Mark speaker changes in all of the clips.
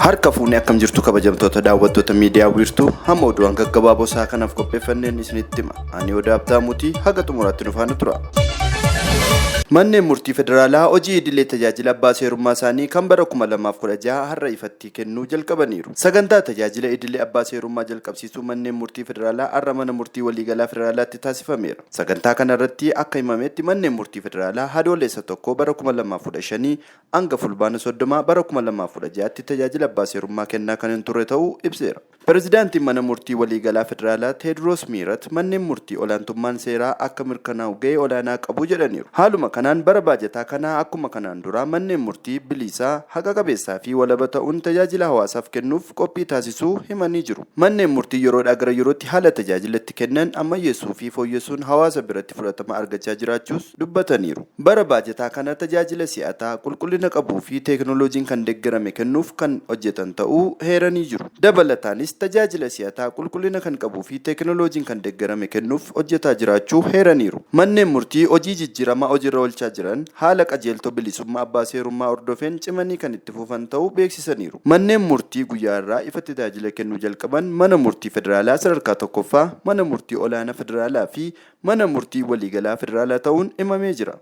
Speaker 1: Harka fuunee akkam jirtu kabajamtoota daawwattoota miidiyaa wiirtuu hamma oduuwwan gaggabaaboo isaa kanaaf qopheeffanneen isinitti hima. Ani Odaa Abtaamuutii haga xumuraatti nu faana tura. Manneen murtii federaalaa hojii idilee tajaajila abbaa seerummaa isaanii kan bara 2016 har'a ifatti kennuu jalqabaniiru. Sagantaa tajaajila idilee abbaa seerummaa jalqabsiisuu manneen murtii federaalaa har'a mana murtii waliigalaa federaalaatti taasifameera. Sagantaa kana irratti akka himametti manneen murtii federaalaa Adoolessa 1 bara 2015 hanga Fulbaana 30 bara 2016tti tajaajila abbaa seerummaa kennaa kan hin turre ta'uu ibseera. Pirezidaantiin Mana Murtii Waliigalaa Federaalaa Teediroos Mihirat manneen murtii olaantummaan seeraa akka mirkanaa'u gahee olaanaa qabu jedhaniiru. Haaluma kanaan bara baajataa kana akkuma kanaan duraa manneen murtii bilisaa, haqa qabeessaa fi walaba ta'uun tajaajila hawaasaaf kennuuf qophii taasisuu himanii jiru. Manneen murtii yeroodhaa gara yerootti haala tajaajila itti kennan ammayyeessuu fi fooyyessuun hawaasa biratti fudhatama argachaa jiraachuus dubbataniiru. Bara baajataa kana tajaajila si'ataa, qulqullina qabuu fi teeknooloojiin kan deggerame kennuuf kan hojjetan ta'uu heeranii jiru. Dabalataanis tajaajila si'ataa, qulqullina kan qabuu fi teeknooloojiin kan deggerame kennuuf hojjetaa jiraachuu heeraniiru. Manneen murtii hojii jijjiiramaa hojiirra oolchaa jiran haala qajeeltoo bilisummaa abbaa seerummaa hordofeen cimanii kan itti fufan ta'uu beeksisaniiru. Manneen murtii guyyaa har'aa ifatti tajaajila kennuu jalqaban Mana Murtii Federaalaa Sadarkaa Tokkoffaa, Mana Murtii Olaanaa Federaalaa fi Mana Murtii Waliigalaa Federaalaa ta'uun himamee jira.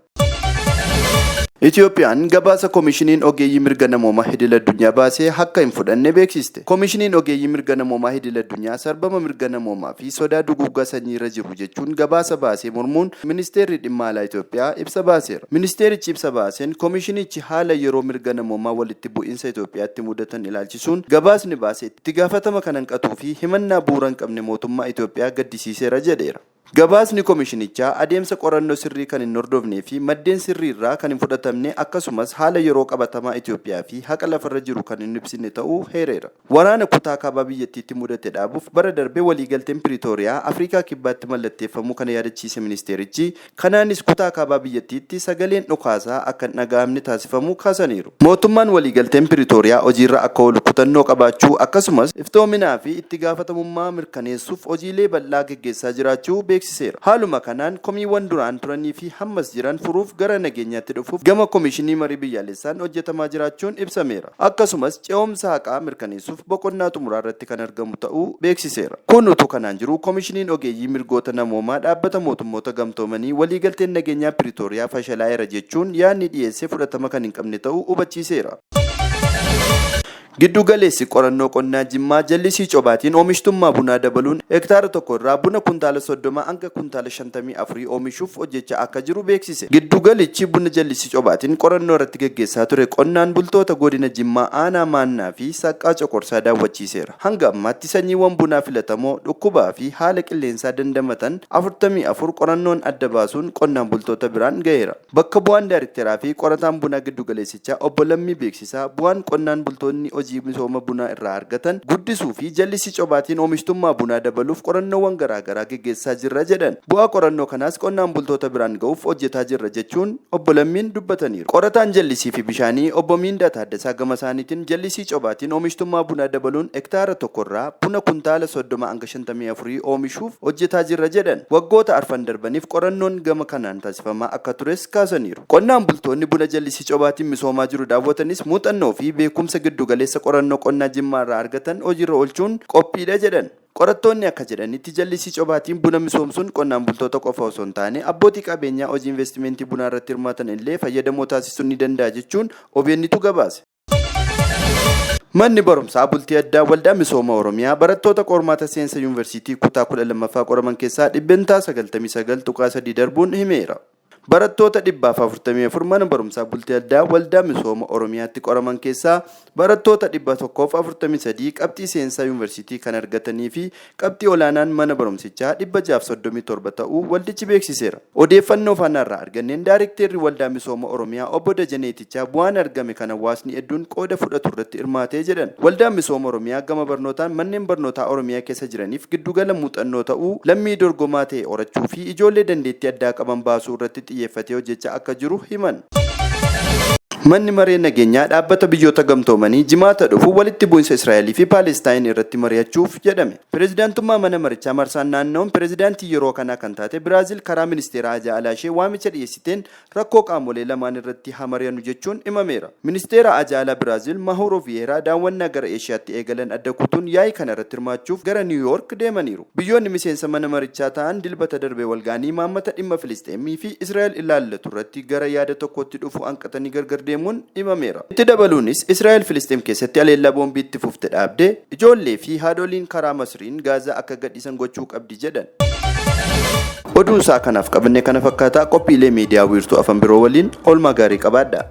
Speaker 1: Itoophiyaan gabaasa Komishiniin Ogeeyyii Mirga Namoomaa Idil Addunyaa baase akka hin fudhanne beeksiste. Komishiniin Ogeeyyii Mirga Namoomaa Idil Addunyaa sarbama mirga namoomaa fi sodaa duguuggaa sanyiirra jiru jechuun gabaasa baasee mormuun Ministeerri Dhimma Alaa Itoophiyaa ibsa baaseera. Ministeerichi ibsa baaseen komishinichi haala yeroo mirga namoomaa walitti bu'insa Itoophiyaatti mudatan ilaalchisuun gabaasni baase itti gaafatama kan hanqatuu fi himannaa bu'uura hin qabne mootummaa Itoophiyaa gaddisiiseera jedheera. Gabaasni komishinichaa adeemsa qorannoo sirrii kan hin hordofnee fi maddeen sirrii irraa kan hin fudhatamne akkasumas haala yeroo qabatamaa Itoophiyaa fi haqa lafarra jiru kan hin ibsine ta'uu heereera. Waraana kutaa kaabaa biyyattiitti mudate dhaabuuf bara darbe waliigalteen Piriitooriyaa Afrikaa Kibbaatti mallatteeffamuu kan yaadachiise ministeerichi, Kanaanis kutaa kaabaa biyyattiitti sagaleen dhukaasaa akka hin dhaga'amne taasifamuu kaasaniiru. Mootummaan waliigalteen Piritooriyaa hojiirra akka oolu kutannoo qabaachuu akkasumas iftoominaa fi itti gaafatamummaa mirkaneessuuf hojiilee bal'aa geggeessaa jiraachuu beeksiseera. Haaluma kanaan komiiwwan duraan turanii fi hammas jiran furuuf gara nageenyaatti dhufuuf gama Komishinii Marii Biyyaalessaan hojjetamaa jiraachuun ibsameera. Akkasumas ce'umsa haqaa mirkaneessuuf boqonnaa xumuraa irratti kan argamu ta'uu beeksiseera. Kun utuu kanaan jiruu Komishiniin Ogeeyyii Mirgoota Namoomaa Dhaabbata Mootummoota Gamtoomanii waliigalteen nageenyaa Piriitooriyaa fashalaa'eera jechuun yaadni dhiyeesse fudhatama kan hin qabne ta'uu hubachiiseera. Giddu galeessi qorannoo qonnaa Jimmaa jallisii cobaatiin oomishtummaa bunaa dabaluun hektaara tokko irraa buna kuntaala 30 hanga kuntaala 54 oomishuuf hojjechaa akka jiru beeksise. Giddu galichi buna jallisii cobaatiin qorannoo irratti gaggeessaa ture qonnaan bultoota godina Jimmaa aanaa Maannaa fi Saqqaa Coqorsaa daawwachiiseera. Hanga ammaatti sanyiiwwan bunaa filatamoo dhukkubaa fi haala qilleensaa dandamatan 44 qorannoon adda baasuun qonnaan bultoota biraan gaheera. Bakka bu'aan daarikteraa fi qorataan bunaa giddugaleessichaa obbo Lammii Beeksisaa bu'aan qonnaan bultoonni hojii misooma bunaa irraa argatan guddisuu fi jallisii cobaatiin oomishtummaa bunaa dabaluuf qorannoowwan garaa garaa geggeessaa jirra jedhan. Bu'aa qorannoo kanaas qonnaan bultoota biraan ga'uuf hojjetaa jirra jechuun obbo Lammiin dubbataniiru. Qorataan jallisii fi bishaanii obbo Miindaa Taaddasaa gama isaaniitiin jallisii cobaatiin oomishtummaa bunaa dabaluun hektaara tokkorraa buna kuntaala 30 hanga 54 oomishuuf hojjetaa jirra jedhan. Waggoota arfan darbaniif qorannoon gama kanaan taasifamaa akka tures kaasaniiru. Qonnaan bultoonni buna jallisii cobaatiin misoomaa jiru daawwatanis muuxannoo fi beekumsa giddugaleessa qorannoo qonnaa Jimmaarraa argatan hojiirra oolchuun qophiidha jedhan. Qorattoonni akka jedhanitti jallisii cobaatiin buna misoomsuun qonnaan bultoota qofa osoo hin taane abbootii qabeenyaa hojii investimentii bunaa irratti hirmaatan illee fayyadamoo taasisuun ni danda'a jechuun OBNtu gabaase. Manni barumsaa bultii addaa Waldaa Misooma Oromiyaa barattoota qormaata seensa yuunivarsiitii kutaa 12ffaa qoraman keessaa dhibbentaa 99.3 darbuun himeera. Barattoota 144 mana barumsaa bultii addaa Waldaa Misooma Oromiyaatti qoraman keessaa barattoota 143 qabxii seensaa yuunivarsiitii kan argatanii fi qabxii olaanaan mana barumsichaa 637 ta'uu waldichi beeksiseera. Odeeffannoo Faanaa irraa arganneen Daarikteerri Waldaa Misooma Oromiyaa Obbo Dajanee Itichaa bu'aan argame kan hawaasni hedduun qooda fudhatu irratti hirmaate jedhan. Waldaan Misooma Oromiyaa gama barnootaan manneen barnootaa Oromiyaa keessa jiraniif giddugala muuxannoo ta'uu, lammii dorgomaa ta'e horachuu fi ijoollee dandeettii addaa qaban baasuu irratti xiyyeeffatee hojjechaa akka jiru himan. Manni Maree Nageenyaa Dhaabbata Biyyoota Gamtoomanii Jimaata dhufu walitti bu'insa Israa'elii fi Paalestaayin irratti mari'achuuf jedhame. Pirezidaantummaa mana marichaa marsaan naanna'uun pirezidaantii yeroo kanaa kan taate Biraazil karaa ministeera haajaa alaa ishee waamicha dhiyeessiteen rakkoo qaamolee lamaan irratti haa mari'annu jechuun himameera. Ministeera haajaa alaa Biraazil Mahuuroo Viyeeraa daawwannaa gara Eeshiyaatti eegalan adda kutuun yaa'ii kana irratti hirmaachuuf gara Niiw Yoork deemaniiru. Biyyoonni miseensa mana marichaa ta'an Dilbata darbe walga'anii imaammata dhimma Filisxeemii fi Israa'el ilaallatu irratti gara yaada tokkootti dhufuu hanqatanii gargar deemuun himameera. Itti dabaluunis Israa'el Filisxeem keessatti haleellaa boombii itti fufte dhaabdee, ijoollee fi haadholiin karaa Masriin Gaazaa akka gadhiisan gochuu qabdi jedhan. Oduun sa'a kanaaf qabanne kana fakkaata. Qophiilee miidiyaa wiirtuu afan biroo waliin oolmaa gaarii qabaadhaa.